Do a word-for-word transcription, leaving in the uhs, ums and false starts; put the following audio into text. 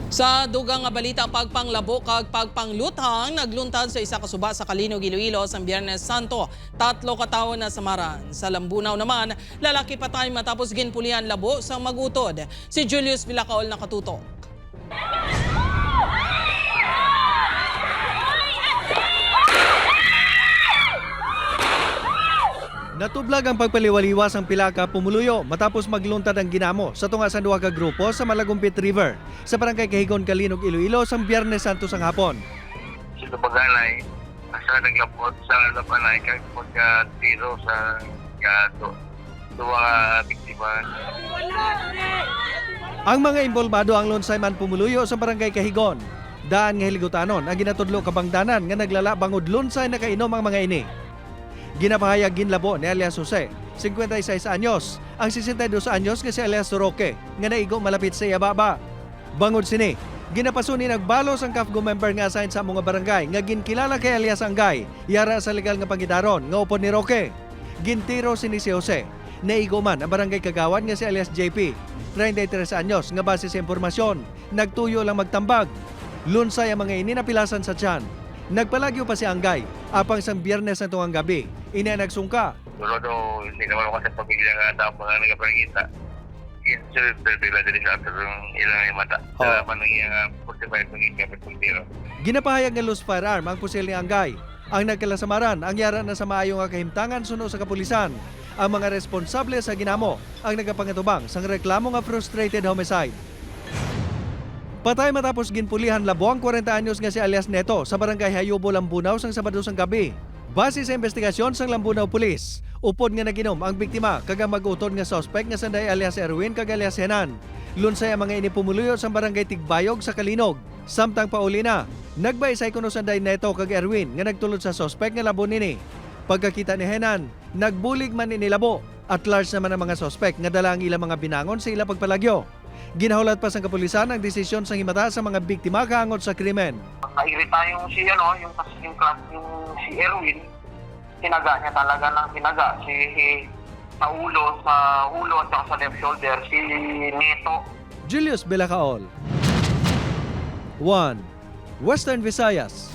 Sa dugang nga balita, pagpanglabo kag pagpangluthang nagluntad sa isa ka suba sa Calinog, Iloilo, sang Biyernes Santo. Tatlo ka tawo nasamaran. Sa Lambunao naman, lalaki patay matapos ginpulihan labo sang mag-utod. Si Julius Villacaol nakatutok. Natublag ang pagpaliwaliwa sang pila ka pumuluyo matapos magluntad ang ginamo sa tunga sang duha ka grupo sa Malagumpit River, sa Barangay Cajigon, Calinog, Iloilo, sang Biyernes Santo sang hapon. Sino ba ganay? Asa naglapot sa lapanay kag pagkatiro sa ka-, duha ka biktima. Ang mga inbolbado ang lunsay man pumuluyo sa Barangay Cajigon. Daan nga hiligutanon ang ginatudlo kabangdanan nga naglala bangod lunsay nakainom ang mga ini. Ginapahayag ginlabo ni alias Jose, cincuenta y seis anyos, ang sesenta y dos anyos nga si alias Roque, nga naigo malapit sa iya baba. Bangod sini, ginapasun-i nagbalos ang CAFGU member nga assigned sa amo nga barangay nga ginkilala kay alias Anggay, yara sa legal nga pangidaron nga upod ni Roque. Gintiro sini si Jose. Naigo man ang barangay kagawad nga si alias J P, treinta y tres anyos, nga base sa impormasyon, nagtuyo lang magtambag. Lunsay ang mga ini napilasan sa tiyan. Nagpalagyo pa si Anggay, apang sang Biyernes nga tungang gabi, ini ang nagsungka. Pero daw, hindi naman ako sa pamilya nga dapat nga nagapangita. Insulto nila diri sa ato ng ilang mata. Oh. Sa man ang iyang, ah, forty-five ng iyang kapitultiro. Ginapahayag nga loose firearm ang pusil ni Anggay. Ang nagkalasamaran ang yara na sa maayo nga kahimtangan suno sa kapulisan. Ang mga responsable sa ginamo ang nagapangatubang sang reklamo nga frustrated homicide. Patay matapos ginpulihan labo ang kwarenta anyos nga si alias Neto sa Barangay Hayubo, Lambunao, sang Sabado sang gabi. Base sa investigasyon sang Lambunao Police, upod nga nag-inom ang biktima kag ang mag-utod nga suspek nga sanday alias Erwin kag alias Henan. Lunsay ang mga ini pumuluyo sang Barangay Tigbayog sa Calinog. Samtang pauli na, nagbaisay kuno sanday Neto kag Erwin nga nagtulod sa suspek nga labo nini. Pagkakita ni Henan, nagbulig man ini labo. At large naman ang mga suspek nga dala ang ilang mga binangon sa ila pagpalagyo. Ginahulat pa sang kapulisan ang desisyon sang himata sa mga biktima kaangot sa krimen. Nairita yung si, ano, yung kas-, yung klas-, yung si Erwin. Tinaga niya talaga ng tinaga si, sa ulo, sa ulo at saka sa left shoulder, si Neto. Julius Belacaol, One, Western Visayas.